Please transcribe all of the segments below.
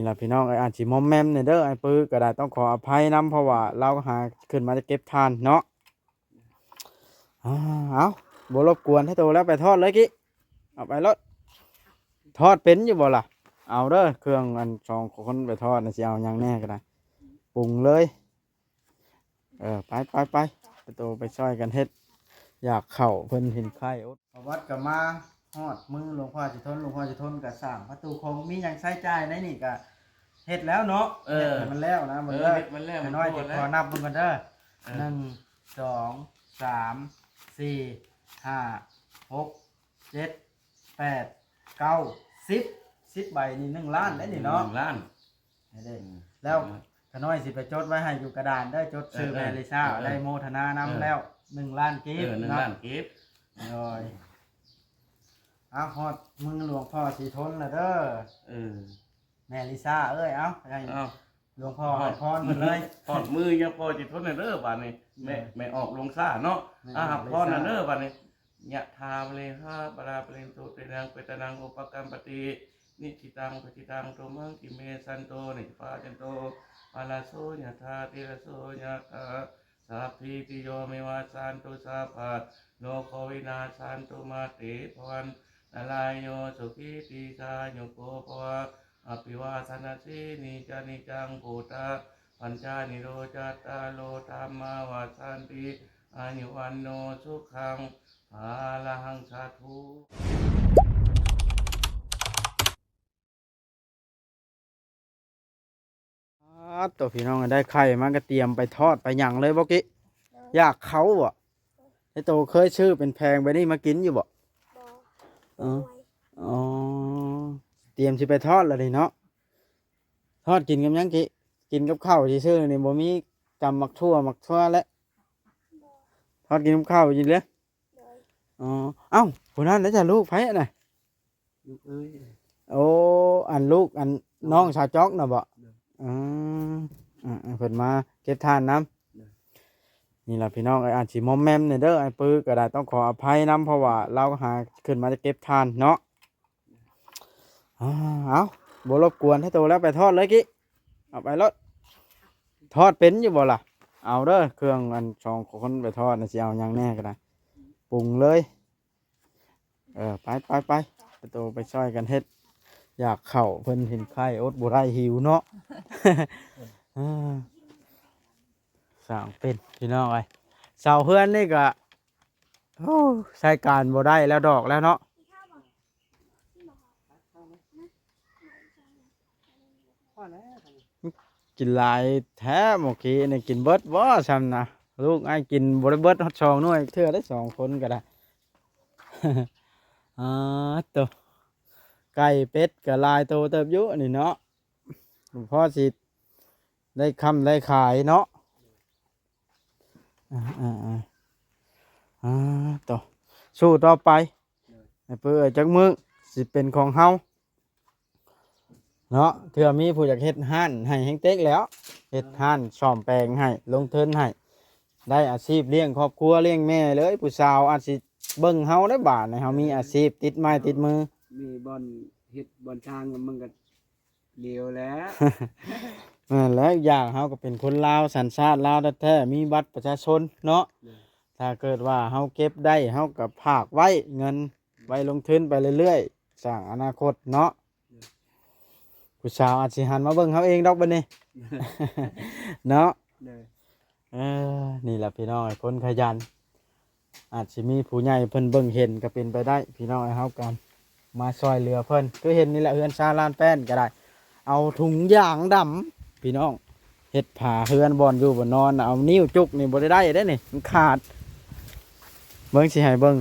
ນີ້ລະພີ່ນ້ອງເອີຍ ອາດຊິມອມແມມແດ່ເດີ ອ້າຍປຶກກໍໄດ້ ຕ້ອງຂໍອະໄພນຳ ເພາະວ່າລາວຫາຂຶ້ນມາຈາກເກັບຖ່ານເນາະ. ອ່າ ເອົາ ບໍ່ລົບກວນໃຫ້ໂຕແລ້ວ ໄປທອດເລີຍກິ ເອົາໄປໂລດ. ທອດເປັນຢູ່ບໍ່ລະ? ເອົາເດີ ເຄື່ອງອັນສອງຄົນໄປທອດນະ ຊິເອົາຫຍັງແດ່ກໍໄດ້ ປຸງເລີຍ. ເອີ ໄປ ໄປ ໄປ ໄປໂຕໄປຊ່ອຍກັນເຮັດ ຢາກເຂົ້າ ເພິ່ນເຫັນໄຂ່ອົດ. ປະຫວັດກໍມາຮອດມືຫຼວງພໍ່ສີທົນ ຫຼວງພໍ່ສີທົນກໍສ້າງປະຕູຄົງ ມີຫຍັງໃຊ້ຈ່າຍໃນນີ້ກໍເຮັດແລ້ວເນາະ. ເອີ ເຮັດໃຫ້ມັນແລ້ວນະ ເບິ່ງເດີ ເຮັດມັນແລ້ວ ຂ້ານ້ອຍຊິຂໍນັບເບິ່ງກ່ອນເດີ. ເອີ ໜຶ່ງ ສອງ ສາມ ສີ່ ຫ້າ ຫົກ ເຈັດ ແປດ ເກົ້າ ສິບ ສິບໃບນີ້ໜຶ່ງລ້ານໄດ໋ນີ້ເນາະ ໜຶ່ງລ້ານ. ນີ້ເດ້ ອືມ ແລ້ວຂ້ານ້ອຍຊິໄປຈົດໄວ້ໃຫ້ຢູ່ກະດານເດີ ຈົດຊື່ແມ່ລິຊາ ເອີ ໄດ້ໂມທະນານຳແລ້ວ ເອີ ໜຶ່ງລ້ານກີບ ເອີ ໜຶ່ງລ້ານກີບ. ໂດຍ ເອົາ ຮອດມືຫຼວງພໍ່ສີທົນລະເດີ. ເອີ ແມ່ລິຊາເອີຍ ເອົາ ໃຫ້ ເອົາ ຫຼວງພໍ່ໃຫ້ພອນເພິ່ນເລີຍ ຮອດມືຍັງພໍຊິທົນແດ່ເດີບາດນີ້. ແມ່ ແມ່ອອກຫຼວງຊາເນາະ ແມ່ອອກ ອາ ຮັບພອນແດ່ເດີບາດນີ້. ຍະຖາວາລິວະຫາ ປະລາ ປະລິນໂຕ ຕິລະນະ ເປຕານັງ ອຸປະກັມປະຕິ ນິດຖິຕັງ ປັດຖິຕັງ ຕຸມຫັງ ກິເມ ສັນໂຕ ນິດຖິປາຈັນໂຕ ປະລະໂສ ຍະຖາ ຕິລະໂສ ຍະຖາ ສັບພີຕິໂຍ ວິວັດຊັນຕຸ ສັບພະໂລໂຄ ວິນາສັນຕຸ ມາເຕ ພະວັນຕະລາຍໂຍ ສຸຂີ ທີຄາຍຸໂກ ພະວະ. ອະພິວາທະນະສີລິສະນິດຈັງ ພຸດທະ ປັນຈາ ນິໂຣ ຈັດຕາໂລ ທຳມາ ວັດທັນຕິ ອາຍຸ ວັນໂນ ສຸຂັງ ພະລັງ ສາທຸ. ອາ ໂຕ ພີ່ນ້ອງ ໄດ້ໄຂ່ມາກໍຕຽມໄປທອດໄປຫຍັງເລີຍບໍ່ກິ? ໂດຍ ຢາກເຂົ້າບໍ່? ໂດຍ ໃຫ້ໂຕເຄີຍຊື້ເປັນແຜງແບບນີ້ມາກິນຢູ່ບໍ່? ບໍ່. ເອີ ໂດຍ ອໍ ຕຽມຊິໄປທອດແລ້ວນີ້ເນາະ. ທອດກິນກັບຫຍັງກິ? ກິນກັບເຂົ້າຊື່ໆນີ້ ບໍ່ມີຕຳໝາກຖົ່ວ ໝາກຖົ່ວແຫຼະ. ບໍ່. ທອດກິນກັບເຂົ້າຢູ່ເລີຍ. ໂດຍ. ອໍ ເອົ້າ ຜູ້ນັ້ນນະຈະລູກໃຜຫັ້ນນະ? ລູກເອີຍ. ໂອ້ ອັນລູກ ອັນນ້ອງສາວຈອກນະບໍ? ໂດຍ. ອືມ ອາ ເພິ່ນມາເກັບຖ່ານນຳ. ໂດຍ. ນີ້ລະພີ່ນ້ອງເອີຍ ອາດຊິມອມແມມແດ່ເດີ ອ້າຍປຶກກໍໄດ້ ຕ້ອງຂໍອະໄພນຳ ເພາະວ່າລາວຫາຂຶ້ນມາຈາກເກັບຖ່ານເນາະ. ອ່າ ເອົາ ບໍ່ລົບກວນໃຫ້ໂຕແລ້ວ ໄປທອດເລີຍກິ ເອົາໄປໂລດ. ທອດເປັນຢູ່ບໍ່ລະ? ເອົາເດີ ເຄື່ອງອັນສອງຄົນໄປທອດນະ ຊິເອົາຫຍັງແດ່ກໍໄດ້ ປຸງເລີຍ. ເອີ ໄປ ໄປ ໄປ ໄປໂຕໄປຊ່ອຍກັນເຮັດ ຢາກເຂົ້າ ເພິ່ນເຫັນໄຂ່ອົດບໍ່ໄດ້ ຫິວເນາະ. ເອີ ສ້າງເປັນ ພີ່ນ້ອງເອີຍ ເສົາເຮືອນນີ້ກະ ໂອ້ ໃຊ້ການບໍ່ໄດ້ແລ້ວ ດອກແລ້ວເນາະ. ກິນຫຼາຍແທ້ ເມື່ອກີ້ນີ້ກິນເບິດບໍ່ຊ່ຳນະ? ລູກອ້າຍກິນບໍ່ໄດ້ເບິດຮອດສອງໜ່ວຍເທື່ອໄດ໋ ສອງຄົນກໍໄດ້. ອາ ໂຕ ໄກ່ເປັດກໍຫຼາຍໂຕເຕີບຢູ່ນີ້ເນາະ ພໍຊິໄດ້ຄ້ຳໄດ້ຂາຍເນາະ. ອາ ອາ ອາ ອາ ໂຕ ສູ້ຕໍ່ໄປ. ໂດຍ. ໃຫ້ເປີດຈັກມື້ຊິເປັນຂອງເຮົາເນາະ ເທື່ອມີຜູ້ຢາກເຮັດຮ້ານໃຫ້ແຮງເຕັກແລ້ວ ເຮັດຮ້ານສ້ອມແປງໃຫ້ ລົງທຶນໃຫ້ ໄດ້ອາຊີບລ້ຽງຄອບຄົວລ້ຽງແມ່ເລີຍ. ຜູ້ສາວອາດຊິເບິ່ງເຮົາໄດ້ບາດນີ້ ເຮົາມີອາຊີບຕິດໄມ້ຕິດມື ມີບ່ອນເຮັດບ່ອນສ້າງ ມັນກໍ ຫຼຽວແຫຼະ. ແມ່ນແລ້ວ ອີກຢ່າງເຮົາກໍເປັນຄົນລາວ ສັນຊາດລາວແທ້ໆ ມີບັດປະຊາຊົນເນາະ. ໂດຍ. ຖ້າເກີດວ່າເຮົາເກັບໄດ້ ເຮົາກໍຝາກໄວ້ ເງິນໄວ້ລົງທຶນໄປເລື້ອຍໆ ສ້າງອະນາຄົດເນາະ. ໂດຍ. ຜູ້ສາວອາດຊິຫັນມາເບິ່ງເຮົາເອງດອກບັດນີ້ ເນາະ. ໂດຍ. ເອີ ນີ້ແຫຼະພີ່ນ້ອງ ຄົນຂະຫຍັນ ອາດຊິມີຜູ້ໃຫຍ່ເພິ່ນເບິ່ງເຫັນກໍເປັນໄປໄດ້ ພີ່ນ້ອງເອີຍ. ເຮົາກໍມາຊ່ອຍເຫຼືອເພິ່ນ ຄືເຫັນນີ້ແຫຼະ ເຮືອນຊານລ້ານແປ້ນກໍໄດ້ ເອົາຖົງຢາງດຳ ພີ່ນ້ອງ ເຮັດຝາເຮືອນ ບ່ອນຢູ່ບ່ອນນອນ ເອົານິ້ວຈຸກນີ້ບໍ່ໄດ້ໄດ້ນີ້ ມັນຂາດ. ເບິ່ງ ຊິໃຫ້ເບິ່ງ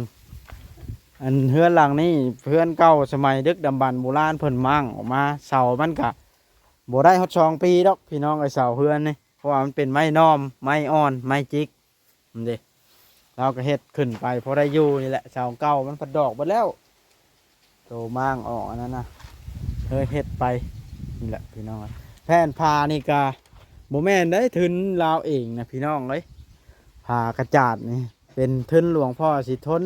ອັນເຮືອນຫຼັງນີ້ ເຮືອນເກົ່າສະໄໝດຶກດຳບັນໂບລານ ເພິ່ນມ້າງອອກມາ ເສົາມັນກະບໍ່ໄດ້ຮອດສອງປີດອກ ພີ່ນ້ອງເອີຍ ເສົາເຮືອນນີ້ ເພາະວ່າມັນເປັນໄມ້ໜ້ອມ ໄມ້ອ່ອນ ໄມ້ຈິກ. ນັ້ນເດ້ ລາວກໍເຮັດຂຶ້ນໄປພໍໄດ້ຢູ່ນີ້ແຫຼະ. ເສົາເກົ່າມັນພັດດອກເບິດແລ້ວ ໂຕມ້າງອອກອັນນັ້ນນະ ເລີຍເຮັດໄປນີ້ແຫຼະ ພີ່ນ້ອງ. ແຜ່ນຜ້ານີ້ກະບໍ່ແມ່ນເດ້ ທຶນລາວເອງນະ ພີ່ນ້ອງເອີຍ. ຜ້າກະຈາດນີ້ເປັນທຶນຫຼວງພໍ່ສີທົນ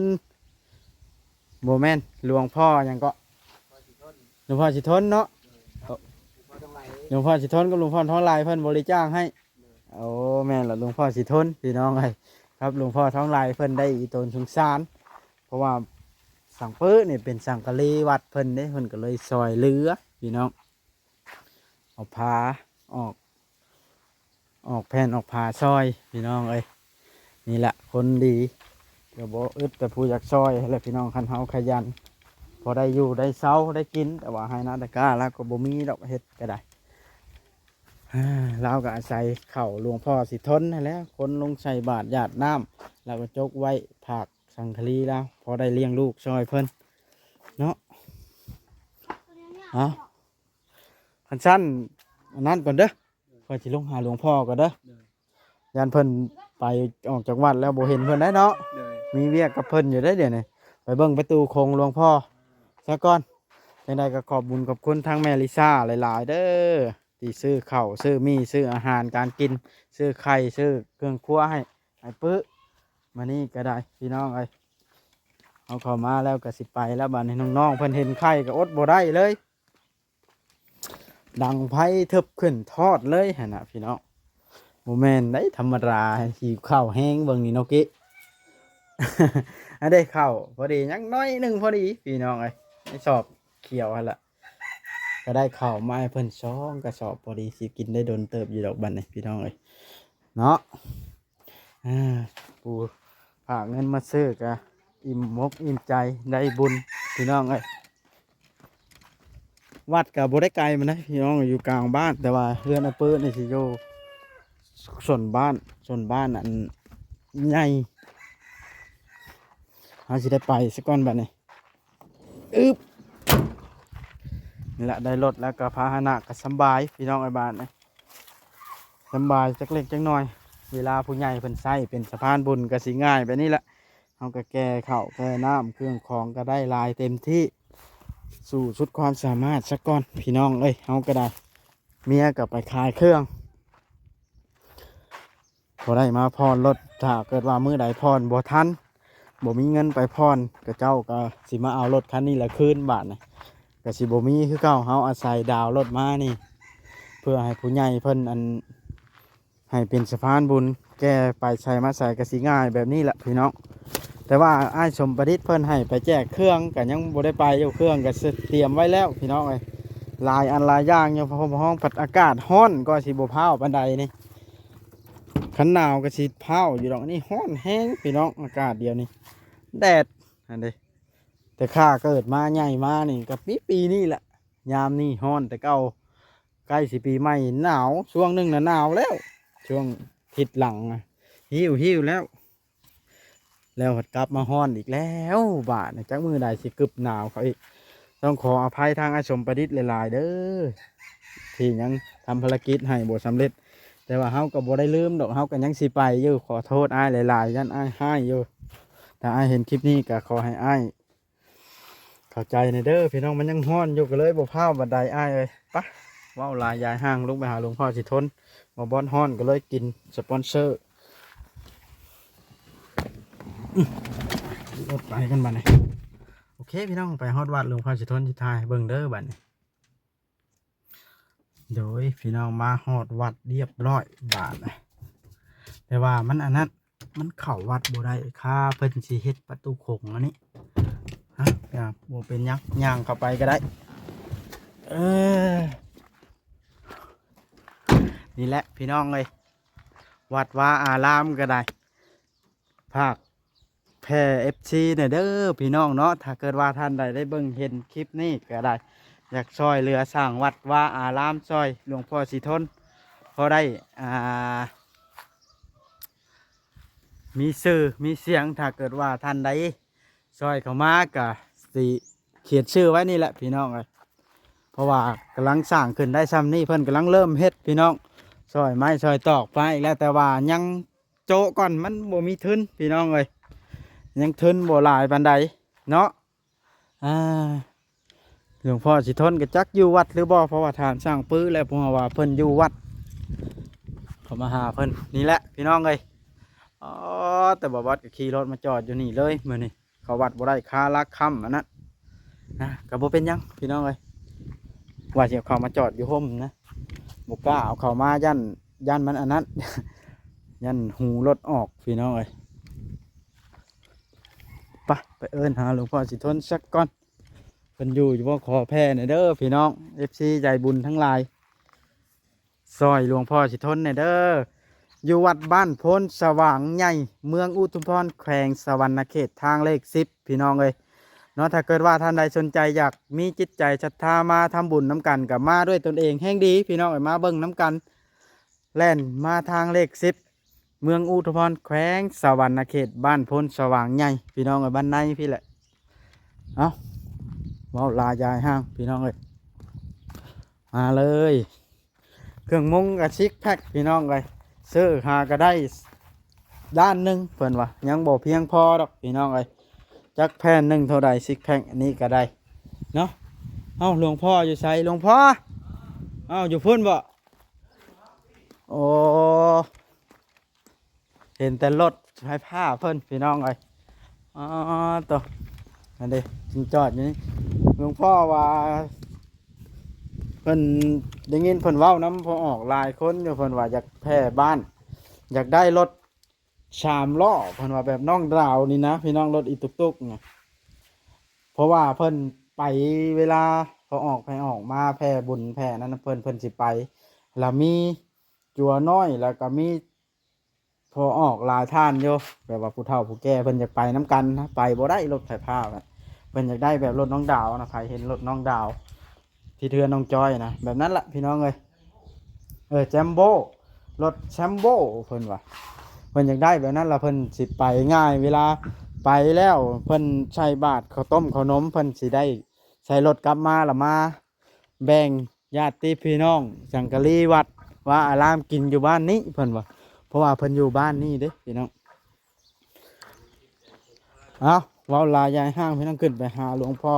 ບໍ່ແມ່ນ ຫຼວງພໍ່ຫຍັງເກາະ ຫຼວງພໍ່ສີທົນເນາະ. ໂດຍ. ໂອ້ ຫຼວງພໍ່ທອງໄຫຼ ຫຼວງພໍ່ສີທົນກັບຫຼວງພໍ່ທອງຫຼາຍເພິ່ນບໍລິຈາກໃຫ້. ໂອ້ ແມ່ນລະ ຫຼວງພໍ່ສີທົນ ພີ່ນ້ອງເອີຍ ກັບຫຼວງພໍ່ທອງຫຼາຍເພິ່ນໄດ້ອີ່ຕົນສົງສານ ເພາະວ່າສັງເປີນີ້ເປັນສັງກະລີວັດເພິ່ນເດ້ ເພິ່ນກໍເລີຍຊ່ອຍເຫຼືອພີ່ນ້ອງ ເອົາຜ້າອອກ ອອກແຜ່ນອອກຜ້າຊ່ອຍພີ່ນ້ອງເອີຍ. ນີ້ແຫຼະຄົນດີ ກໍບໍ່ອຶດແຕ່ຜູ້ຢາກຊ່ອຍຫັ້ນແຫຼະພີ່ນ້ອງ ຄັນເຮົາຂະຫຍັນ ພໍໄດ້ຢູ່ໄດ້ເຊົາໄດ້ກິນ. ແຕ່ວ່າໄຮ່ນາຕາກ້າລາວກໍບໍ່ມີດອກ ເຮັດກໍໄດ້ ລາວກໍອາໄສເຂົ້າຫຼວງພໍ່ສີທົນຫັ້ນແຫຼະ ຄົນລົງໃສ່ບາດຢາດນ້ຳ ລາວກໍຈົກໄວ້ ຝາກສັງກະລີລາວ ພໍໄດ້ລ້ຽງລູກຊ່ອຍເພິ່ນເນາະ. ເອົາ ຄັນຊັ້ນ ອັນນັ້ນກ່ອນເດີ ຂ້ອຍຊິລົງຫາຫຼວງພໍ່ກ່ອນເດີ ໂດຍ ຢ້ານເພິ່ນໄປອອກຈາກວັດແລ້ວບໍ່ເຫັນເພິ່ນໄດ໋ເນາະ ໂດຍ ມີວຽກກັບເພິ່ນຢູ່ເດ້ດຽວນີ້ ໄປເບິ່ງປະຕູໂຂງຫຼວງພໍ່ຊະກ່ອນ. ຈັ່ງໃດກໍຂອບບຸນຂອບຄຸນທາງແມ່ລິຊາຫຼາຍໆເດີ ທີ່ຊື້ເຂົ້າ ຊື້ໝີ່ ຊື້ອາຫານການກິນ ຊື້ໄຂ່ ຊື້ເຄື່ອງຄົວໃຫ້ອ້າຍປຶ້ ມື້ນີ້ກໍໄດ້ພີ່ນ້ອງເອີຍ. ເຮົາເຂົ້າມາແລ້ວກໍຊິໄປແລ້ວ ບາດນີ້ນ້ອງໆເພິ່ນເຫັນໄຂ່ກໍອົດບໍ່ໄດ້ເລີຍ ດັງໄຟເທິບຂຶ້ນທອດເລີຍຫັ້ນນະພີ່ນ້ອງ. ບໍ່ແມ່ນໄດ໋ ທຳມະດາ ຫິວເຂົ້າແຮງເບິ່ງນີ້ເນາະ ເກະ ອັນເດ້ເຂົ້າພໍດີ ຍັງໜ້ອຍໜຶ່ງພໍດີພີ່ນ້ອງເອີຍ ໃນສອບຂຽວຫັ້ນລະ ກໍໄດ້ເຂົ້າມາໃຫ້ເພິ່ນສອງກະສອບ ພໍດີຊິກິນໄດ້ດົນເຕີບຢູ່ດອກບັດນີ້ພີ່ນ້ອງເອີຍເນາະ. ອ່າ ຜູ້ຝາກເງິນມາຊື້ກະອີ່ມອົກອີ່ມໃຈ ໄດ້ບຸນພີ່ນ້ອງເອີຍ. ວັດກະບໍ່ໄດ້ໄກປານໃດພີ່ນ້ອງ ຢູ່ກາງບ້ານ ແຕ່ວ່າເຮືອນອ້າຍປຶ້ນີ້ຊິຢູ່ຊົນບ້ານ ຊົນບ້ານອັນໃຫຍ່. ເຮົາຊິໄດ້ໄປສະກ່ອນບັດນີ້ ອຶບ ນີ້ລະ ໄດ້ລົດແລ້ວກໍພາຫະນະກໍສຳບາຍພີ່ນ້ອງເອີຍ ບາດນີ້ສຳບາຍຈັກເລັກຈັກໜ້ອຍ. ເວລາຜູ້ໃຫຍ່ເພິ່ນໃຊ້ເປັນສະພານບຸນກໍຊິງ່າຍແບບນີ້ລະ ເຮົາກໍແກ່ເຂົ້າແກ່ນ້ຳ ເຄື່ອງຂອງກໍໄດ້ຫຼາຍເຕັມທີ່ ສູ້ສຸດຄວາມສາມາດສະກ່ອນພີ່ນ້ອງເອີຍ. ເຮົາກໍໄດ້ ເມຍກໍໄປຂາຍເຄື່ອງ ບໍ່ໄດ້ມາຜ່ອນລົດ ຖ້າເກີດວ່າມື້ໃດຜ່ອນບໍ່ທັນ ບໍ່ມີເງິນໄປຜ່ອນ ເຂົາເຈົ້າກໍຊິມາເອົາລົດຄັນນີ້ລະຄືນ ບາດນີ້ກໍຊິບໍ່ມີຄືເກົ່າ. ເຮົາອາໄສດາວລົດມານີ້ ເພື່ອໃຫ້ຜູ້ໃຫຍ່ເພິ່ນ ອັນ ໃຫ້ເປັນສະພານບຸນ ແກ່ໄປໃສມາໃສກໍຊິງ່າຍແບບນີ້ລະພີ່ນ້ອງ. ແຕ່ວ່າອ້າຍສົມປະດິດເພິ່ນໃຫ້ໄປແຈກເຄື່ອງ ກໍຍັງບໍ່ໄດ້ໄປຢູ່ ເຄື່ອງກໍຕຽມໄວ້ແລ້ວພີ່ນ້ອງເອີຍ ຫຼາຍອັນຫຼາຍຢ່າງຢູ່. ພ້ອມຮ້ອງພັດ ອາກາດຮ້ອນ ກໍຊິບໍ່ພ້າວປານໃດນີ້ ຄັນໜາວກໍຊິພ້າວຢູ່ດອກ. ອັນນີ້ຮ້ອນແຮງພີ່ນ້ອງ ອາກາດດຽວນີ້ ແດດຫັ້ນເດ້. ແຕ່ຂ້າເກີດມາໃຫຍ່ມານີ້ກໍປີ ປີນີ້ແຫຼະ ຍາມນີ້ຮ້ອນແຕ່ເກົ່າ. ໃກ້ຊິປີໃໝ່ໜາວ ຊ່ວງໜຶ່ງນະໜາວແລ້ວ ຊ່ວງທິດຫຼັງນະ ຫິວໆແລ້ວ ແລ້ວພັດກັບມາຮ້ອນອີກແລ້ວ. ບາດນີ້ຈັກມື້ໃດຊິກຶບໜາວເຂົາອີກ. ຕ້ອງຂໍອະໄພທາງອ້າຍສົມປະດິດຫຼາຍໆເດີ ທີ່ຍັງທຳພາລະກິດໃຫ້ບໍ່ສຳເລັດ. ແຕ່ວ່າເຮົາກໍບໍ່ໄດ້ລືມດອກ ເຮົາກໍຍັງຊິໄປຢູ່. ຂໍໂທດອ້າຍຫຼາຍໆ ຢ້ານອ້າຍຮ້າຍຢູ່. ຖ້າອ້າຍເຫັນຄລິບນີ້ກໍຂໍໃຫ້ອ້າຍ ເຂົ້າໃຈແດ່ເດີພີ່ນ້ອງ ມັນຍັງຮ້ອນຢູ່ ກໍເລີຍບໍ່ພ້າວປານໃດອ້າຍເອີຍ. ປະ ເວົ້າຫຼາຍຢາຍຫ່າງ ລົງໄປຫາຫຼວງພໍ່ສີທົນ. ບໍ່ບອດຮ້ອນກໍເລີຍກິນສະປອນເຊີ. ອືມ ລົດໄປກັນບັດນີ້. ໂອເຄພີ່ນ້ອງ ໄປຮອດວັດຫຼວງພໍ່ສີທົນ ຊິຖ່າຍໃຫ້ເບິ່ງເດີບັດນີ້. ໂດຍພີ່ນ້ອງ ມາຮອດວັດລຽບຮ້ອຍບາດນະ ແຕ່ວ່າມັນອັນນັ້ນ ມັນເຂົ້າວັດບໍ່ໄດ້ ຄ່າເພິ່ນຊິເຮັດປະຕູໂຂງອັນນີ້. ຮະ ບໍ່ເປັນຫຍັງ ຍ່າງເຂົ້າໄປກໍໄດ້. ເອີ ນີ້ແຫຼະພີ່ນ້ອງເອີຍ ວັດວາອາລາມກໍໄດ້ ຝາກແຜ່ເອັຟຊີແດ່ເດີພີ່ນ້ອງເນາະ. ຖ້າເກີດວ່າທ່ານໃດໄດ້ເບິ່ງເຫັນຄລິບນີ້ກໍໄດ້ ຢາກຊ່ອຍເຫຼືອສ້າງວັດວາອາລາມ ຊ່ອຍຫຼວງພໍ່ສີທົນ ພໍໄດ້ ອ່າ ມີຊື່ມີສຽງ. ຖ້າເກີດວ່າທ່ານໃດຊ່ອຍເຂົ້າມາ ກໍຊິຂຽນຊື່ໄວ້ນີ້ແຫຼະພີ່ນ້ອງເອີຍ ເພາະວ່າກຳລັງສ້າງຂຶ້ນໄດ້ຊ່ຳນີ້ ເພິ່ນກຳລັງເລີ່ມເຮັດພີ່ນ້ອງ ຊ່ອຍໄມ້ຊ່ອຍຕອກໄປແລ້ວ ແຕ່ວ່າຍັງ ໂຈະກ່ອນ ມັນບໍ່ມີທຶນພີ່ນ້ອງເອີຍ ຍັງທຶນບໍ່ຫຼາຍປານໃດເນາະ. ອ່າ ຫຼວງພໍ່ສີທົນກໍຈັກຢູ່ວັດຫຼືບໍ່ ເພາະວ່າຖາມຊ່າງປື້ແລ້ວ ເພາະວ່າເພິ່ນຢູ່ວັດ ເຂົາມາຫາເພິ່ນນີ້ແຫຼະພີ່ນ້ອງເອີຍ. ອໍ ແຕ່ບໍ່ວັດກໍຂີ່ລົດມາຈອດຢູ່ນີ້ເລີຍມື້ນີ້ ເຂົ້າວັດບໍ່ໄດ້ ຄາຫຼັກຄ່ຳອັນນັ້ນນະ ກໍບໍ່ເປັນຫຍັງພີ່ນ້ອງເອີຍ ວ່າຊິເອົາເຂົ້າມາຈອດຢູ່ຮົ່ມນະ. ບໍ່ກ້າເອົາເຂົ້າມາ ຢ້ານ ຢ້ານມັນອັນນັ້ນ ຢ້ານຮູລົດອອກພີ່ນ້ອງເອີຍ. ໄປ ໄປເອີ້ນຫາຫຼວງພໍ່ສີທົນສັກກ່ອນ ເພິ່ນຢູ່ຢູ່ບໍ່? ຂໍແຜ່ແດ່ເດີພີ່ນ້ອງ ເອັຟຊີໃຈບຸນທັງຫຼາຍ ຊ່ອຍຫຼວງພໍ່ສີທົນແດ່ເດີ ຢູ່ວັດບ້ານໂພນສະຫວ່າງໃຫຍ່ ເມືອງອຸທຸມພອນ ແຂວງສະຫວັນນະເຂດ ທາງເລກສິບ ພີ່ນ້ອງເອີຍເນາະ. ຖ້າເກີດວ່າທ່ານໃດສົນໃຈຢາກມີຈິດໃຈສັດທາມາທຳບຸນນຳກັນ ກໍມາດ້ວຍຕົນເອງແຮ່ງດີພີ່ນ້ອງເອີຍ ມາເບິ່ງນຳກັນ ແລ່ນມາທາງເລກສິບ ເມືອງອຸທຸມພອນ ແຂວງສະຫວັນນະເຂດ ບ້ານໂພນສະຫວ່າງໃຫຍ່ ພີ່ນ້ອງເອີຍ ບ້ານໃນພີ້ແຫຼະ. ເອົ້າ ເວົ້າຫຼາຍຢາຍຫ່າງພີ່ນ້ອງເອີຍ ມາເລີຍ. ເຄື່ອງມຸງກໍຊິກແພັກພີ່ນ້ອງເອີຍ ຊື້ຫາກໍໄດ້ດ້ານໜຶ່ງ ເພິ່ນວ່າ ຍັງບໍ່ພຽງພໍດອກພີ່ນ້ອງເອີຍ. ຈັກແຜ່ນໜຶ່ງເທົ່າໃດ ຊິກແພັກອັນນີ້ກໍໄດ້ເນາະ. ເອົ້າ ຫຼວງພໍ່ຢູ່ໃສ ຫຼວງພໍ່? ເອົ້າ ຢູ່ພຸ້ນບໍ? ໂອ້ ເຫັນແຕ່ລົດໄຟຟ້າເພິ່ນພີ່ນ້ອງເອີຍ. ອໍ ໂຕ ອັນເດ ຈຶ່ງຈອດຢູ່ນີ້. ຫຼວງພໍ່ວ່າ ເພິ່ນໄດ້ຍິນເພິ່ນເວົ້ານຳພໍ່ອອກຫຼາຍຄົນຢູ່ ເພິ່ນວ່າຢາກແຜ່ບ້ານ ຢາກໄດ້ລົດສາມລໍ້ ເພິ່ນວ່າແບບນ້ອງດາວນີ້ນະພີ່ນ້ອງ ລົດອີຕຸກໆນະ. ເພາະວ່າເພິ່ນໄປ ເວລາພໍ່ອອກໃຜອອກມາແຜ່ບຸນແຜ່ນັ້ນ ເພິ່ນ ເພິ່ນຊິໄປ ລະມີຈົວນ້ອຍ ລະກະມີ ພໍອອກຫຼາຍທ່ານຢູ່ ແບບວ່າຜູ້ເຖົ້າຜູ້ແກ່ເພິ່ນຢາກໄປນຳກັນນະ ໄປບໍ່ໄດ້ລົດໄຟຟ້າ ເພິ່ນຢາກໄດ້ແບບລົດນ້ອງດາວນະ. ໃຜເຫັນລົດນ້ອງດາວທີ່ເຮືອນນ້ອງຈ້ອຍນະ ແບບນັ້ນລະພີ່ນ້ອງເອີຍ. ເອີ ແຈມໂບ້ ລົດແຊມໂບ້ ເພິ່ນວ່າ ເພິ່ນຢາກໄດ້ແບບນັ້ນລະ ເພິ່ນຊິໄປງ່າຍ ເວລາໄປແລ້ວ ເພິ່ນໃສ່ບາດເຂົ້າຕົ້ມເຂົ້າໜົມ ເພິ່ນຊິໄດ້ໃສ່ລົດກັບມາ ລະມາແບ່ງ ຍາດຕິພີ່ນ້ອງສັງກະລີວັດວາອາລາມກິນຢູ່ບ້ານນີ້ ເພິ່ນວ່າ ເພາະວ່າເພິ່ນຢູ່ບ້ານນີ້ເດ້ພີ່ນ້ອງ. ເອົ້າ ເວົ້າຫຼາຍຢາຍຫ່າງພີ່ນ້ອງ ຂຶ້ນໄປຫາຫຼວງພໍ່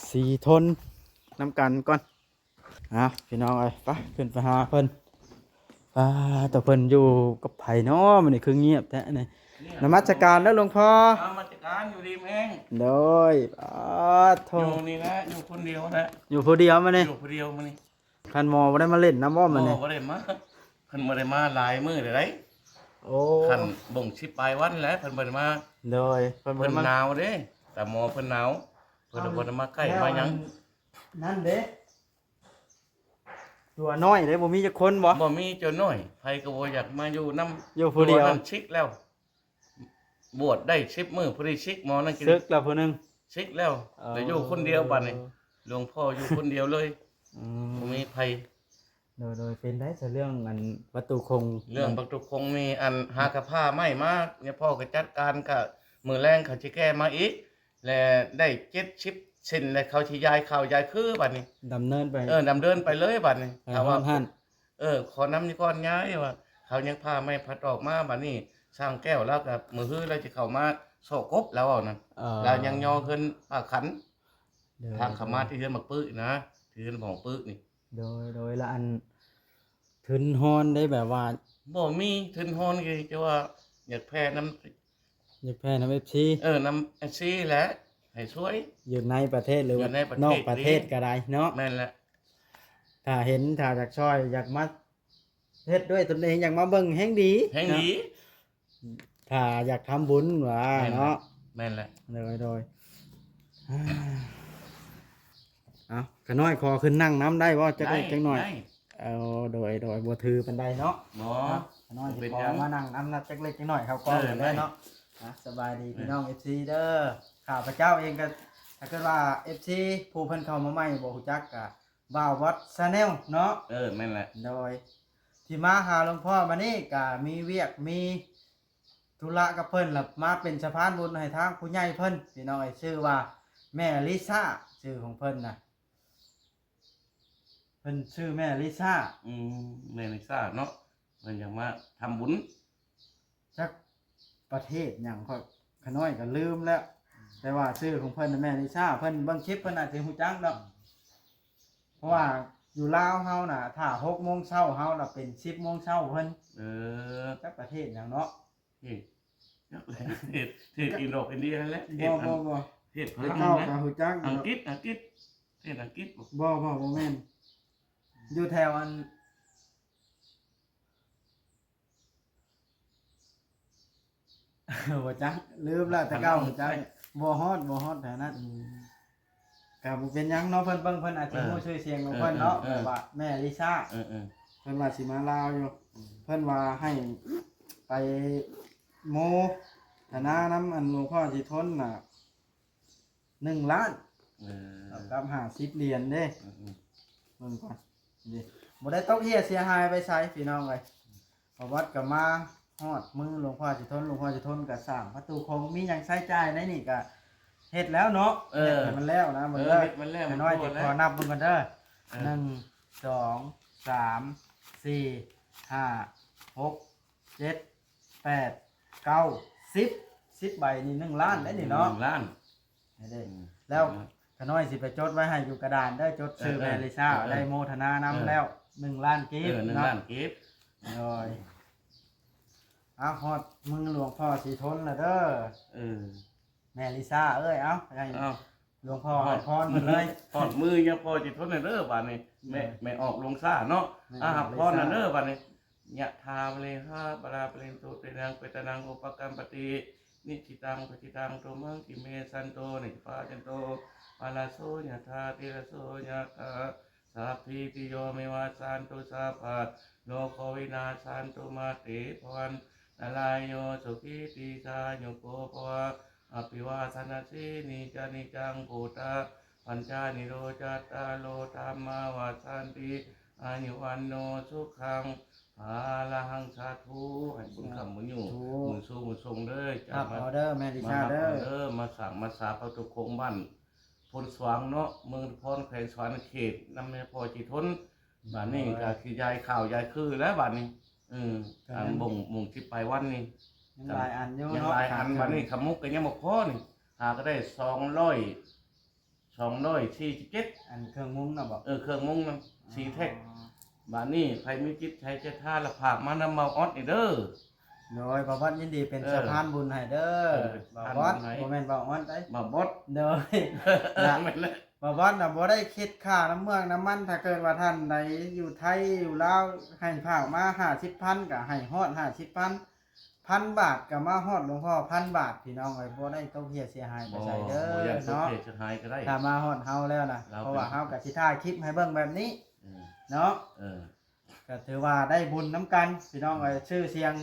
ສີທົນນຳກັນກ່ອນ. ເອົ້າ ພີ່ນ້ອງເອີຍ ໄປ ຂຶ້ນໄປຫາເພິ່ນ. ອ່າ ແຕ່ເພິ່ນຢູ່ກັບໃຜເນາະ ມື້ນີ້ຄືງຽບແທ້ນີ້? ນະມັດສະການເດີຫຼວງພໍ່. ນະມັດສະການ ຢູ່ດີມີແຮງ. ໂດຍ. ປາດໂທ ຢູ່ນີ້ແຫຼະ ຢູ່ຄົນດຽວແຫຼະ. ຢູ່ຜູ້ດຽວມື້ນີ້? ຢູ່ຜູ້ດຽວມື້ນີ້. ທ່ານໝໍບໍ່ໄດ້ມາຫຼິ້ນນຳບໍ່ມື້ນີ້? ບໍ່ ບໍ່ໄດ້ມາ ເພິ່ນບໍ່ໄດ້ມາຫຼາຍມື້ແລ້ວໃດ໋. ໂອ້ ຄັນບົ່ງສິບປາຍວັນແລ້ວ ເພິ່ນບໍ່ໄດ້ມາ. ໂດຍ. ເພິ່ນບໍ່ໄດ້ມາ ເພິ່ນໜາວເດ້ ຕາໝໍເພິ່ນໜາວ ເພິ່ນບໍ່ໄດ້ມາໃກ້ມາຫຍັງ. ນັ້ນເດ້ ຕົວນ້ອຍເດ້ ບໍ່ມີຈັກຄົນບໍ່? ບໍ່ມີຕົວນ້ອຍ ໃຜກໍບໍ່ຢາກມາຢູ່ນຳ. ຢູ່ຜູ້ດຽວ ຕົວນັ້ນຊິກແລ້ວ ບວດໄດ້ສິບມື້ ຜູ້ນີ້ຊິກ ໝໍນັ້ນກິນ ຊິກແລ້ວຜູ້ໜຶ່ງ. ຊິກແລ້ວ. ເອີ ແລ້ວຢູ່ຄົນດຽວບາດນີ້ ຫຼວງພໍ່ຢູ່ຄົນດຽວເລີຍ. ອືມ ບໍ່ມີໃຜ. ໂດຍ ໂດຍ. ເປັນໄດ໋ຊະເລື່ອງອັນປະຕູຄົງ? ເລື່ອງປະຕູຄົງນີ້ ອັນຫາກະຜ້າໄມ້ມາ ຍາພໍ່ກໍຈັດການ ກະມື້ແລງເຂົາຊິແກ້ມາອີກ ແລະໄດ້ເຈັດສິບເຊັນ ແລະເຂົາຊິຢາຍເຂົ້າຢາຍຄືບາດນີ້ ດຳເນີນໄປ. ເອີ ດຳເນີນໄປເລີຍບາດນີ້. ຖ້າວ່າ ເອີ ຂໍນຳນີ້ກ່ອນຍາຍວ່າ ເຂົາຍັງພາໄມ້ພາຕອກມາ. ບາດນີ້ຊ່າງແກ້ວລາວກໍມື້ຮືລາວຊິເຂົ້າມາຊອກກົບ ລາວເວົ້ານັ້ນ. ເອີ ລາວຍັງຍໍເຮືອນປາກຂັນ. ໂດຍ. ທາງເຂົ້າມາທີ່ເຮືອນບັກປຶນະ ທີ່ເຮືອນຂອງປຶນີ້. ໂດຍ ໂດຍ. ລະອັນທຶນຮອນໄດ້ແບບວ່າ ບໍ່ມີທຶນຮອນ ຄືຈະວ່າຢາກແຜ່ນຳ ຢາກແຜ່ນຳເອັຟຊີ. ເອີ ນຳເອັຟຊີແຫຼະ ໃຫ້ຊ່ວຍ ຢູ່ໃນປະເທດ ຫຼືວ່ານອກປະເທດກໍໄດ້ເນາະ. ແມ່ນແຫຼະ. ຖ້າເຫັນ ຖ້າຢາກຊ່ອຍ ຢາກມາເຮັດດ້ວຍຕົນເອງ ຢາກມາເບິ່ງແຮ່ງດີ ແຮ່ງດີ ເນາະ. ຖ້າຢາກທຳບຸນວ່າເນາະ. ແມ່ນແຫຼະ. ໂດຍ ໂດຍ. ເອົາ ຂະນ້ອຍຂໍຂຶ້ນນັ່ງນຳໄດ້ບໍ່ ຈັກເລັກຈັກໜ້ອຍ? ໄດ້. ເອົາ ໂດຍ ໂດຍ. ບໍ່ຖືປານໃດເນາະ. ບໍ່ ຂະນ້ອຍຊິຂໍມານັ່ງນຳ ນັບຈັກເລັກຈັກໜ້ອຍເຂົາກ່ອນ. ເອີ ໄດ້ເນາະ. ອ່ະ ສະບາຍດີ ເອີ ພີ່ນ້ອງເອັຟຊີເດີ. ຂ້າພະເຈົ້າເອງກໍ ຖ້າເກີດວ່າເອັຟຊີຜູ້ເພິ່ນເຂົ້າມາໃໝ່ບໍ່ຮູ້ຈັກ ກໍບ່າວບອດ Channel ເນາະ. ເອີ ແມ່ນແຫຼະ. ໂດຍ. ທີ່ມາຫາຫຼວງພໍ່ມື້ນີ້ກໍມີວຽກມີທຸລະກັບເພິ່ນ ລະມາເປັນສະພານບຸນໃຫ້ທາງຜູ້ໃຫຍ່ເພິ່ນ ພີ່ນ້ອງເອີຍ. ຊື່ວ່າແມ່ລິຊາ ຊື່ຂອງເພິ່ນນະ. ເພິ່ນຊື່ແມ່ລິຊາ. ອືມ ແມ່ລິຊາເນາະ. ເພິ່ນຢາກມາທຳບຸນ ຈັກປະເທດຫຍັງ ຂ້ອຍ ຂະນ້ອຍກໍລືມແລ້ວ. ແຕ່ວ່າຊື່ຂອງເພິ່ນນະແມ່ລິຊາ. ເພິ່ນເບິ່ງຄລິບ ເພິ່ນອາດຊິຮູ້ຈັກດອກ. ເພາະວ່າຢູ່ລາວເຮົານະ ຖ້າຫົກໂມງເຊົ້າເຮົາລະເປັນສິບໂມງເຊົ້າເພິ່ນ. ເອີ ຈັກປະເທດຫຍັງເນາະ. ເຮັດ ເຮັດ ເຮັດອິນດອກອິນເດຍຫັ້ນແຫຼະ. ບໍ່ ບໍ່ ບໍ່ ເຮັດຝຣັ່ງນະ. ເຈົ້າກໍຮູ້ຈັກຢູ່ດອກ. ອັງກິດ ອັງກິດ ເຮັດອັງກິດບໍ່? ບໍ່ ບໍ່ ບໍ່ແມ່ນ. ຢູ່ແຖວອັນ ບໍ່ຈັກ ລືມແລ້ວ ແຕ່ເກົ່າບໍ່ຈັກ ບໍ່ຮອດ ບໍ່ຮອດເທົ່ານັ້ນ. ອືມ ກໍບໍ່ເປັນຫຍັງເນາະ ເພິ່ນເບິ່ງ ເພິ່ນອາດຈະ ເອີ ຮູ້ຊື່ສຽງຂອງເພິ່ນເນາະ ເອີ ເອີ ແບບວ່າແມ່ລິຊາ ເອີ ເອີ ເພິ່ນວ່າຊິມາລາວຢູ່ ອືມ ເພິ່ນວ່າໃຫ້ໄປໂມທະນານຳອັນຫຼວງພໍ່ສີທົນນະ ໜຶ່ງລ້ານ ເອີ ເທົ່າກັບຫ້າສິບຫຼຽນເດ້ ອືມໆ ເບິ່ງກ່ອນ ນີ້ ບໍ່ໄດ້ຕົກເຮ່ຍເສຍຫາຍໄປໃສພີ່ນ້ອງເອີຍ. ປະຫວັດກໍມາຮອດມືຫຼວງພໍ່ສີທົນ ຫຼວງພໍ່ສີທົນກໍສ້າງປະຕູໂຄງ ມີຫຍັງໃຊ້ຈ່າຍໃນນີ້ກໍເຮັດແລ້ວເນາະ ເອີ ເຮັດໃຫ້ມັນແລ້ວນະ ເອີ ເບິ່ງເດີ ເຮັດມັນແລ້ວ ຂ້ານ້ອຍ ມັນພໍແລ້ວ ຊິຂໍນັບເບິ່ງກ່ອນເດີ ເອີ ໜຶ່ງ ສອງ ສາມ ສີ່ ຫ້າ ຫົກ ເຈັດ ແປດ ເກົ້າ ສິບ ສິບໃບນີ້ໜຶ່ງລ້ານໄດ໋ນີ້ເນາະ ໜຶ່ງລ້ານ ນີ້ເດ້ ອືມ ແລ້ວ ອືມ ຂ້ານ້ອຍຊິໄປຈົດໄວ້ໃຫ້ຢູ່ກະດານເດີ ຈົດຊື່ ເອີ ແມ່ລິຊາ ເອີ ໄດ້ໂມທະນານຳ ເອີ ແລ້ວ ໜຶ່ງລ້ານກີບ ເອີ ໜຶ່ງລ້ານ ເນາະ ກີບ ໂດຍ ອາ ຮອດມືຫຼວງພໍ່ສີທົນແລ້ວເດີ ເອີ ແມ່ລິຊາເອີຍ ເອົາ ໃຫ້ ເອົາ ຫຼວງພໍ່ໃຫ້ພອນເພິ່ນເລີຍ ຮອດມືຍາພໍ່ສີທົນແລ້ວເດີບາດນີ້ ແມ່ ແມ່ອອກຫຼວງຊາເນາະ ແມ່ອອກ ອາ ຮັບພອນແລ້ວເດີບາດນີ້ ຍະຖາວາລິວະຫາ ປະລາ ປະລິນໂຕ ຕິລະນະ ເປຕານັງ ອຸປະກັບປະຕິ ນິດຖິຕັງ ປັດຖິຕັງ ຕຸມະງ ກິເມ ສັນໂຕ ນິດຖິປະຈະນໂຕ ປະລາໂສ ຍະຖາ ທີລະໂສ ຍະຖາ ສັບພີຕິໂຍ ວິວັດຊັນຕຸ ສັບພະໂລໂກ ວິນາສັນຕຸ ມາເຕ ພະວັດອັນຕະລາຍໂຍ ສຸຂີ ດີຄາຍຸໂກ ພະວະ ອະພິວາທະນະສີລິສະນິຈຈັງ ພຸດທະ ປັນຈາ ນິໂຣ ຈັດຕາໂລ ທຳມາ ວັດທັນຕິ ອາຍຸ ວັນໂນ ສຸຂັງ ພະລະຫັງ ສາທຸ ໃຫ້ບຸນຄ້ຳບຸນຍູ ສາທຸ ບຸນສູງບຸນສົ່ງເດີ ມາຮັບເອົາເດີ ແມ່ລິຊາເດີ ມາຮັບເອົາເດີ ມາສ້າງມາສາປະຕູໂຄງບ້ານໂພນສະຫວ່າງເນາະ ເມືອງນະຄອນ ແຂວງສະຫວັນນະເຂດ ນຳແມ່ພໍ່ສີທົນ ບາດນີ້ກໍຊິຍ້າຍຂ້າວຍ້າຍຄືແລ້ວບາດນີ້ ເອີ ອັນບົ່ງ ບົ່ງຊິໄປວັນນີ້ ຍັງຫຼາຍອັນຢູ່ເນາະ ຍັງຫຼາຍອັນ ບາດນີ້ຄຳມຸກກໍຍັງບໍ່ພໍນີ້ ຫາກໍໄດ້ສອງຮ້ອຍ ສອງຮ້ອຍສີ່ສິບເຈັດ ອັນເຄື່ອງມຸງນະບໍ? ເອີ ເຄື່ອງມຸງນະ ສີ່ແທັກ ອໍ ບາດນີ້ໃຜມີຈິດໃຈສັດທາລະຝາກມານຳບ່າວອອດນີ້ເດີ. ໂດຍ ບ່າວອອດຍິນດີເປັນ ເອີ ສະພານບຸນໃຫ້ເດີ ເອີ ບ່າວອອດ ເປັນສະພານບຸນໃຫ້ ບໍ່ແມ່ນບ່າວອອດເດ້ ບ່າວອອດ ໂດຍ ລະ ແມ່ນແຫຼະ ບ່າວອອດນະບໍ່ໄດ້ຄິດຄ່ານ້ຳເມືອງນ້ຳມັນ ຖ້າເກີດວ່າທ່ານໃດຢູ່ໄທຢູ່ລາວ ໃຫ້ຝາກມາຫ້າສິບພັນ ກໍໃຫ້ຮອດຫ້າສິບພັນ ພັນບາດກໍມາຮອດຫຼວງພໍ່ ພັນບາດ ພີ່ນ້ອງເອີຍ ບໍ່ໄດ້ຕົກເຮ່ຍເສຍຫາຍໄປໃສເດີ ບໍ່ ບໍ່ຢາກຕົກເນາະ ເຮ່ຍເສຍຫາຍກໍໄດ້ ຖ້າມາຮອດເຮົາແລ້ວນະ ເພາະວ່າເຮົາກໍຊິຖ່າຍຄລິບໃຫ້ເບິ່ງແບບນີ້ ເອີ ເນາະ ເອີ ກໍຖືວ່າໄດ້ບຸນນຳກັນ ພີ່ນ້ອງເອີຍ ອືມ ຊື່ສຽງ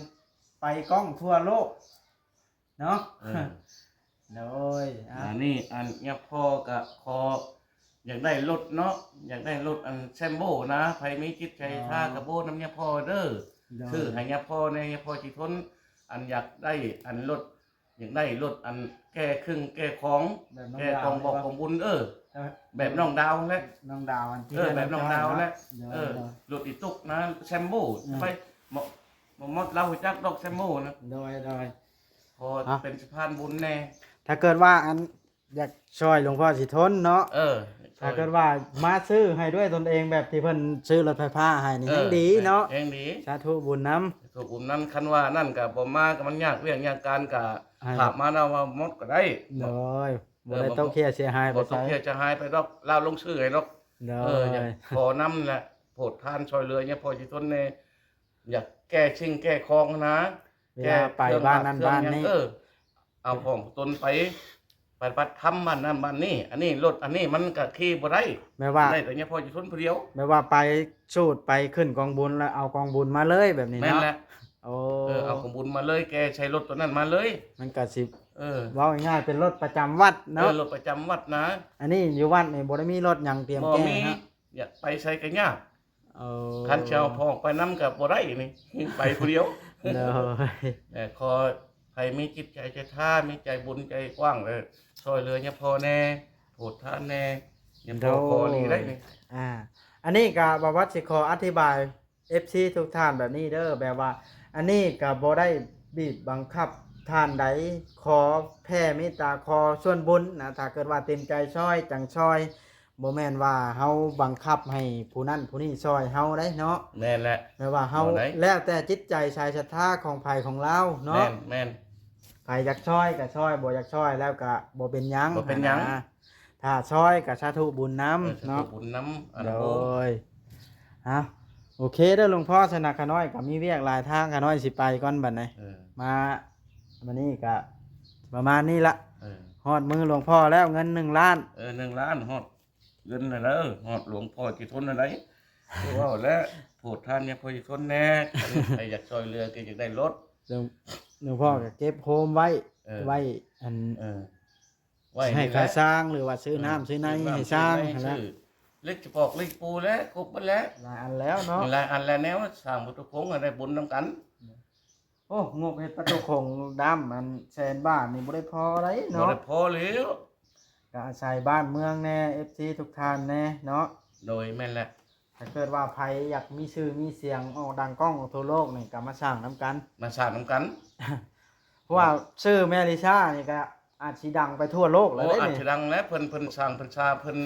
ໄປກ້ອງທົ່ວໂລກເນາະ ເອີ ໂດຍ ອ່ະ ອັນນີ້ ອັນຍາພໍ່ກໍຂໍ ຢາກໄດ້ລົດເນາະ ຢາກໄດ້ລົດອັນແຊມໂບນະ ໃຜມີຈິດໃຈ ອໍ ທາກະໂບນຳຍາພໍ່ເດີ ໂດຍ ຊື້ໃຫ້ຍາພໍ່ແດ່ ຍາພໍ່ຊິທົນ ອັນຢາກໄດ້ອັນລົດ ຢາກໄດ້ລົດອັນແກ່ເຄື່ອງແກ່ຂອງ ແກ່ຂອງບອກຂອງບຸນ ເອີ ແບບນ້ອງດາວຫັ້ນແຫຼະ ນ້ອງດາວອັນທີ່ ເອີ ແບບນ້ອງດາວຫັ້ນແຫຼະ ໂດຍ ເອີ ໂດຍ ລົດອີຕຸກນະ ແຊມໂບ ອືມ ໄປ ໝໍ ໝໍມອດລາວຮູ້ຈັກດອກແຊມໂບນະ ໂດຍ ໂດຍ ຂໍເປັນສະພານບຸນແດ່ ຖ້າເກີດວ່າອັນ ຢາກຊ່ອຍຫຼວງພໍ່ສີທົນເນາະ ເອີ ຖ້າເກີດວ່າມາຊື້ໃຫ້ດ້ວຍຕົນເອງ ແບບທີ່ເພິ່ນຊື້ລົດໄຟຟ້າໃຫ້ນີ້ ເອີ ຍັງດີເນາະ ຍັງດີ ສາທຸບຸນນຳ ສາທຸບຸນນຳ ຄັນວ່ານັ້ນກໍບໍ່ມາ ກໍມັນຍາກວຽກຍາກການ ກໍຝາກມານຳວ່າໝົດກໍໄດ້ ໂດຍ ເອີ ບໍ່ໄດ້ຕົກເຄຍເສຍຫາຍໄປ ບໍ່ຕົກເຄຍເສຍຫາຍໄປດອກ ລາວລົງຊື່ໃຫ້ດອກ ໂດຍ ເອີ ຢາກຂໍນຳແຫຼະ ໂຜດທານຊ່ອຍເຫຼືອຍາພໍ່ສີທົນແດ່ ຢາກແກ້ສິ່ງແກ້ຂອງນະ ເວລາໄປບ້ານນັ້ນບ້ານນີ້ ເອີ ເອົາຂອງຕົນໄປປະຕິບັດທຳບ້ານນັ້ນບ້ານນີ້ ອັນນີ້ລົດອັນນີ້ມັນກໍຂີ່ບໍ່ໄດ້ ແບບວ່າໄດ້ແຕ່ຍາພໍ່ຢູ່ຄົນຜູ້ດຽວ ແບບວ່າໄປສູດໄປຂຶ້ນກອງບຸນ ແລ້ວເອົາກອງບຸນມາເລີຍແບບນີ້ເນາະ ແມ່ນແຫຼະ ໂອ້ ເອີ ເອົາກອງບຸນມາເລີຍ ແກ່ໃສ່ລົດຕົວນັ້ນມາເລີຍ ມັນກໍຊິ ເອີ ເວົ້າງ່າຍໆເປັນລົດປະຈຳວັດເນາະ ເອີ ລົດປະຈຳວັດນະ ອັນນີ້ຢູ່ວັດນີ້ບໍ່ໄດ້ມີລົດຫຍັງຕຽມແກ່ເນາະ ຢາກໄປໃສກໍຍາກ ເອີ ຄັນຊິເອົາພໍ່ອອກໄປນຳກໍບໍ່ໄດ້ນີ້ ໄປຜູ້ດຽວ ໂດຍ ເອີ ຂໍໃຜມີຈິດໃຈສັດທາ ມີໃຈບຸນໃຈກວ້າງ ເອີ ຊ່ອຍເຫຼືອຍາພໍ່ແດ່ ໂຜດທານແດ່ ຍາພໍ່ ໂດຍ ຂໍອີ່ຫຼີໄດ໋ນີ້ ອ່າ ອັນນີ້ກໍບ່າວອອດຊິຂໍອະທິບາຍ ເອັຟຊີ ທຸກທ່ານແບບນີ້ເດີ ແບບວ່າ ອັນນີ້ກໍບໍ່ໄດ້ບີບບັງຄັບທ່ານໃດ ຂໍແຜ່ເມດຕາ ຂໍສ່ວນບຸນນະ ຖ້າເກີດວ່າເຕັມໃຈຊ່ອຍ ຈັ່ງຊ່ອຍ ບໍ່ແມ່ນວ່າເຮົາບັງຄັບໃຫ້ຜູ້ນັ້ນຜູ້ນີ້ຊ່ອຍເຮົາໄດ໋ເນາະ ແມ່ນແຫຼະ ແມ່ນວ່າເຮົາ ແລ້ວແຕ່ຈິດໃຈສາຍສັດທາຂອງໃຜຂອງລາວເນາະ ແມ່ນໆ ໃຜຢາກຊ່ອຍກໍຊ່ອຍ ບໍ່ຢາກຊ່ອຍແລ້ວກໍບໍ່ເປັນຫຍັງ ບໍ່ເປັນຫຍັງ ຫັ້ນນະ ຖ້າຊ່ອຍກໍສາທຸບຸນນຳ ເອີ ສາທຸ ເນາະ ບຸນນຳ ອະ ໂດຍ ເອົາ ໂອເຄເດີຫຼວງພໍ່ ສະນະ ຂ້ານ້ອຍກໍມີວຽກຫຼາຍທາງ ຂ້ານ້ອຍຊິໄປກ່ອນບັດນີ້ ເອີ ມາ ມື້ນີ້ກະປະມານນີ້ລະ ເອີ ຮອດມືຫຼວງພໍ່ແລ້ວ ເງິນໜຶ່ງລ້ານ ເອີ ໜຶ່ງລ້ານ ຮອດເງິນແລ້ວເດີ ຮອດຫຼວງພໍ່ຊິທົນແລ້ວໃດ ຄືເວົ້າແຫຼະ ໂຜດທານຍັງພໍຊິທົນແດ່ ຄັນໃຜຢາກຊ່ອຍເຫຼືອ ກໍຢາກໄດ້ລົດ ຫຼວງ ຫຼວງພໍ່ກໍເກັບໂຮມໄວ້ ເອີ ໄວ້ອັນ ເອີ ໄວ້ໃຫ້ຄ່າຊ່າງ ຫຼືວ່າຊື້ນ້ຳ ເອີ ຊື້ໃນໃຫ້ຊ່າງຫັ້ນແຫຼະ ຊື້ເຫຼັກຈະປອກເຫຼັກປູແຫຼະ ຄົບໝົດແຫຼະ ຫຼາຍອັນແລ້ວເນາະ ຫຼາຍອັນແລ້ວ ແນວສ້າງປະຕູໂຂງໃຫ້ໄດ້ບຸນນຳກັນ. ໂອ້ ງົບເຮັດປະຕູໂຂງດຳອັນແສນບາດນີ້ບໍ່ໄດ້ພໍໃດເນາະ ບໍ່ໄດ້ພໍແລ້ວ ກໍອາໄສບ້ານເມືອງແດ່ ເອັຟຊີ ທຸກທ່ານແດ່ເນາະ ໂດຍ ແມ່ນແຫຼະ ຖ້າເກີດວ່າໃຜຢາກມີຊື່ມີສຽງອອກດັງກ້ອງອອກທົ່ວໂລກນີ້ ກໍມາສ້າງນຳກັນ ມາສ້າງນຳກັນ ເພາະວ່າຊື່ແມ່ລິຊານີ້ກໍອາດຊິດັງໄປທົ່ວໂລກແລ້ວເດ້ ອາດຊິດັງແລ້ວ ເພິ່ນ ເພິ່ນສ້າງ ເພິ່ນຊາ ເພິ່ນ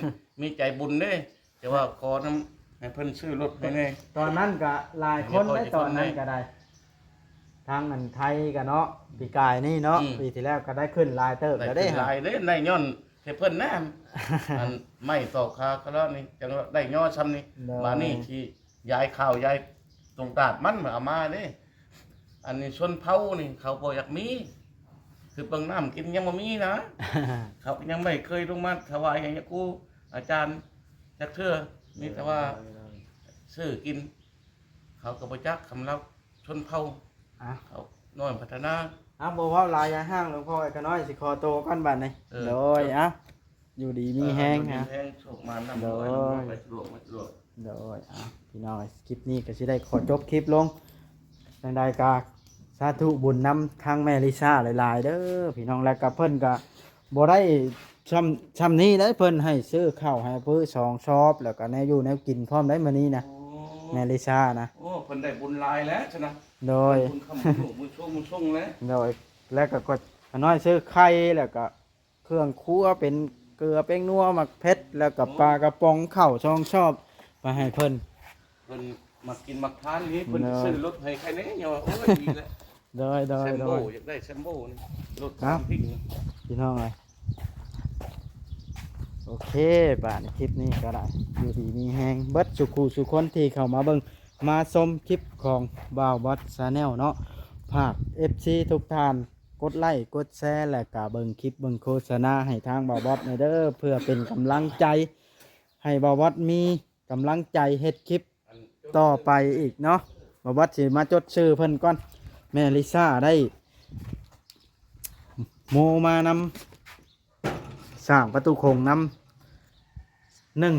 ມີໃຈບຸນເດ້ ແຕ່ວ່າຂໍນຳໃຫ້ເພິ່ນຊື້ລົດໃຫ້ແດ່ ຕອນນັ້ນກໍຫຼາຍຄົນເດ້ ຕອນນັ້ນກໍໄດ້ ທາງອັນໄທກໍເນາະ ປີກາຍນີ້ເນາະ ອືມ ປີທີ່ແລ້ວກໍໄດ້ຂຶ້ນຫຼາຍເຕີບແລ້ວເດ້ ໄດ້ຂຶ້ນຫຼາຍເດ້ ໄດ້ຍ້ອນໃຫ້ເພິ່ນນະ ອັນໄມ້ຕອກຂາຂະລານີ້ ຈັ່ງໄດ້ຍໍຊ່ຳນີ້ ບາດນີ້ຊິຢາຍຂ່າວຢາຍຕົງຕາດມັນເອົາມາເດ້ ອັນນີ້ຊົນເຜົ່ານີ້ເຂົາບໍ່ຢາກມີ ຄືເບິ່ງນ້ຳກິນຍັງບໍ່ມີນະ ເຂົາຍັງບໍ່ເຄີຍລົງມາຖວາຍຫຍັງກັບຄູອາຈານຈັກເທື່ອ ມີແຕ່ວ່າ ໂດຍ ຊື້ກິນ ເຂົາກໍບໍ່ຈັກຄຳລາວຊົນເຜົ່າ ອ່ະ ເຂົານ້ອຍພັດທະນາ ອ່ະ ບໍ່ເວົ້າຫຼາຍຢ່າຫ້າງ ຫຼວງພໍ່ ຂ້ານ້ອຍຊິຂໍໂຕກ່ອນບາດນີ້ ເອີ ໂດຍ ເຈົ້າ ອ່ະ ຢູ່ດີມີແຮງ ເອີ ຢູ່ດີມີແຮງ ໂຊກໝານນຳ ໂດຍ ໄປສະດວກ ໄປສະດວກ ໂດຍ ອ່ະ ພີ່ນ້ອງ ຄລິບນີ້ກໍຊິໄດ້ຂໍຈົບຄລິບລົງ ຈັ່ງໃດກໍສາທຸບຸນນຳທາງແມ່ລິຊາຫຼາຍໆເດີພີ່ນ້ອງ ແລ້ວກໍເພິ່ນກໍບໍ່ໄດ້ຊ່ຳ ຊ່ຳນີ້ເດ້ ເພິ່ນໃຫ້ຊື້ເຂົ້າໃຫ້ປຶສອງຊອບ ແລ້ວກໍແນວຢູ່ແນວກິນພ້ອມໄດ໋ມື້ນີ້ນະ ໂອ້ ແມ່ລິຊານະ ໂອ້ ເພິ່ນໄດ້ບຸນຫຼາຍແລ້ວຊັ້ນນະ ໂດຍ ບຸນຄຳບຸນລູກບຸນຊົງບຸນຊົງແລ້ວ ໂດຍ ແລ້ວກໍຂ້ານ້ອຍຊື້ໄຂ່ ແລ້ວກໍ ເຄື່ອງຄົວເປັນເກືອແປ້ງນົວໝາກເຜັດ ແລ້ວກໍ ໂອ້ ປາກະປ໋ອງເຂົ້າສອງຊອບໄປໃຫ້ເພິ່ນ ເພິ່ນມັກກິນມັກທານນີ້ ເພິ່ນ ໂດຍ ຊື້ລົດໃຫ້ໃຄແດ່ ຍັງວ່າ ໂອ້ຍ ດີແລ້ວ ໂດຍ ໂດຍ ແຊມໂບ ໂດຍ ຢາກໄດ້ແຊມໂບນີ້ ລົດ ເອົ້າ ພີ່ນ້ອງເອີຍ ໂອເຄ ບາດນີ້ຄລິບນີ້ກໍໄດ້ ຢູ່ດີມີແຮງເບິດສູ່ຄູ່ສູ່ຄົນທີ່ເຂົ້າມາເບິ່ງມາຊົມຄລິບຂອງບ່າວບອດ Channel ເນາະ ຝາກ ເອັຟຊີ ທຸກທ່ານ ກົດໄລ້ກົດແຊ ແລະກະເບິ່ງຄລິບເບິ່ງໂຄສະນາໃຫ້ທາງບ່າວບອດແດ່ເດີ ເພື່ອເປັນກຳລັງໃຈໃຫ້ບ່າວບອດມີກຳລັງໃຈເຮັດຄລິບຕໍ່ໄປອີກເນາະ. ບ່າວບອດຊິມາຈົດຊື່ເພິ່ນກ່ອນ. ແມ່ລິຊາໄດ້ໂມມານຳ ສ້າງປະຕູໂຂງນຳ ໜຶ່ງ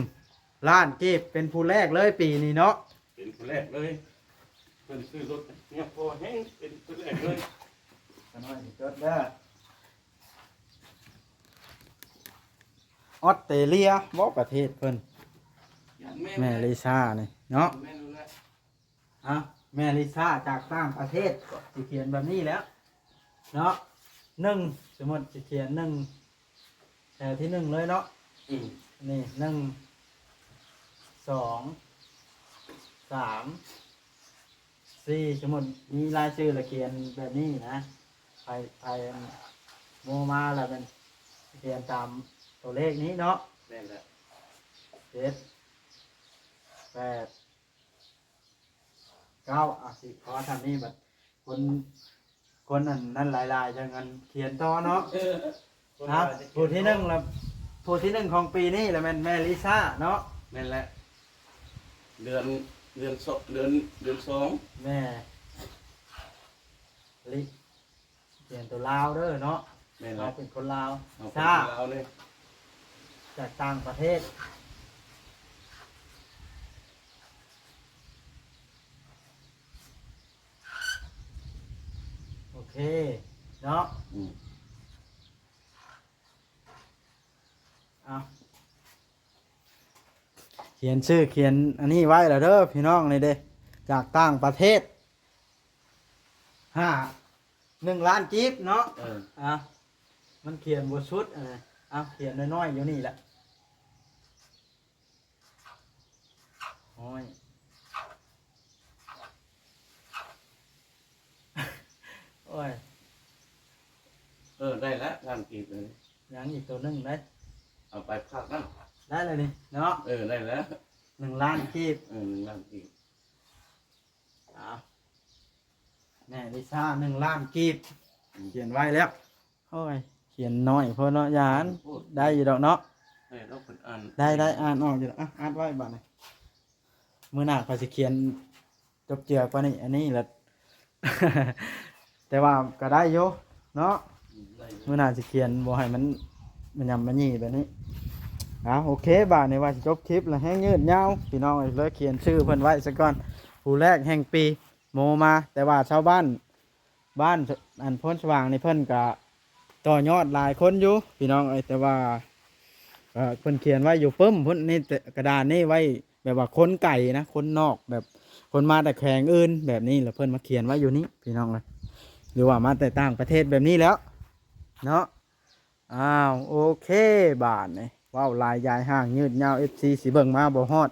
ລ້ານກີບ ເປັນຜູ້ແລກເລີຍປີນີ້ເນາະ. ເປັນຜູ້ແລກເລີຍ ເພິ່ນຊື້ລົດຍັງພໍແຮງ ເປັນຜູ້ແລກເລີຍ. ຂ້ານ້ອຍຊິຈົດເດີ. ອອສເຕຣເລຍບໍ ປະເທດເພິ່ນ ແມ່ນແຫຼະ ແມ່ລິຊານີ້ເນາະ. ແມ່ນແຫຼະ. ອ່ະ ແມ່ລິຊາຈາກຕ່າງປະເທດ ກໍຊິຂຽນແບບນີ້ແຫຼະເນາະ. ໜຶ່ງ ສົມມຸດຊິຂຽນໜຶ່ງ ແຖວທີໜຶ່ງເລີຍເນາະ. ອືມ ນີ້ ໜຶ່ງ ສອງ ສາມ ສີ່ ສົມມຸດມີລາຍຊື່ລະຂຽນແບບນີ້ນະ. ໃຜ ໃຜໂມມາລະແມ່ນຂຽນຕາມຕົວເລກນີ້ເນາະ. ແມ່ນແຫຼະ. ເຈັດ ແປດ ເກົ້າ ອ່ະ ຊິພໍຊ່ຳນີ້ບັດ ຄົນ ຄົນອັນນັ້ນຫຼາຍໆ ຈັ່ງອັນຂຽນຕໍ່ເນາະ. ເອີ ຄົນຫຼາຍ ຜູ້ທີໜຶ່ງລະ ຜູ້ທີໜຶ່ງຂອງປີນີ້ລະແມ່ນແມ່ລິຊາເນາະ. ແມ່ນແຫຼະ. ເດືອນ ເດືອນສອງ ເດືອນ ເດືອນສອງ ແມ່ລິ ຂຽນຕົວລາວເດີເນາະ. ແມ່ນແຫຼະ. ເຮົາເປັນຄົນລາວ ເຮົາເປັນຄົນລາວເດ້ ຈາກຕ່າງປະເທດ. ໂອເຄເນາະ. ອືມ ເອົາ ຂຽນຊື່ຂຽນອັນນີ້ໄວ້ລະເດີພີ່ນ້ອງ. ນີ້ເດ້ ຈາກຕ່າງປະເທດ ຫ້າ ໜຶ່ງລ້ານກີບເນາະ. ເອີ ອ່ະ ມັນຂຽນບໍ່ສຸດ ອັນນີ້ ເອົາ ຂຽນນ້ອຍໆຢູ່ນີ້ແຫຼະ. ໂອ້ຍ ໂອ້ຍ ເອີ ໄດ້ລະ ລ້ານກີບ. ເອີ ຍັງອີກໂຕໜຶ່ງເດ້ ເອົາໄປພາກນັ້ນ ໄດ້ແລ້ວນີ້ເນາະ. ເອີ ໄດ້ແລ້ວ ໜຶ່ງລ້ານກີບ. ເອີ ໜຶ່ງລ້ານກີບ. ເອົາ ແມ່ລິຊາ ໜຶ່ງລ້ານກີບ. ຂຽນໄວ້ແລ້ວ. ໂອ້ຍ ຂຽນນ້ອຍໂພດເນາະ ຢ່າ ໄດ້ຢູ່ດອກເນາະ. ໄດ້ດອກ ເພິ່ນອ່ານ ໄດ້ ໄດ້ ອ່ານອອກຢູ່ດອກ. ອ່ະ ອັດໄວ້ບາດນີ້ ມື້ໜ້າຂ້ອຍຊິຂຽນຈົບເຈືອກວ່ານີ້ ອັນນີ້ລະ ແຕ່ວ່າກໍໄດ້ຢູ່ເນາະ. ອືມ ໄດ້ຢູ່ ມື້ໜ້າຊິຂຽນບໍ່ໃຫ້ມັນ ມັນຍຳມະຫຍີ່ແບບນີ້. ອ່າ ໂອເຄ ບາດນີ້ວ່າຊິຈົບຄລິບລະ ແຮງຍືດຍາວ ພີ່ນ້ອງເອີຍ ເລີຍຂຽນຊື່ເພິ່ນໄວ້ຊະກ່ອນ. ຜູ້ແລກແຫ່ງປີ ໂມມາ ແຕ່ວ່າຊາວບ້ານ ບ້ານ ອັນໂພນສະຫວ່າງນີ້ ເພິ່ນກະຕໍ່ຍອດຫຼາຍຄົນຢູ່ ພີ່ນ້ອງເອີຍ. ແຕ່ວ່າ ເອີ ເພິ່ນຂຽນໄວ້ຢູ່ປຶ້ມພຸ້ນ ນີ້ ກະດານນີ້ໄວ້ແບບວ່າຄົນໄກນະ ຄົນນອກ ແບບຄົນມາແຕ່ແຂວງອື່ນແບບນີ້ ແລ້ວເພິ່ນມາຂຽນໄວ້ຢູ່ນີ້ ພີ່ນ້ອງເອີຍ ຫຼືວ່າມາແຕ່ຕ່າງປະເທດແບບນີ້ແລ້ວເນາະ. ອ້າວ ໂອເຄ ບາດນີ້ເວົ້າຫຼາຍຢາຍຫ່າງຍືດຍາວ ເອັຟຊີ ຊິເບິ່ງມາບໍ່ຮອດ.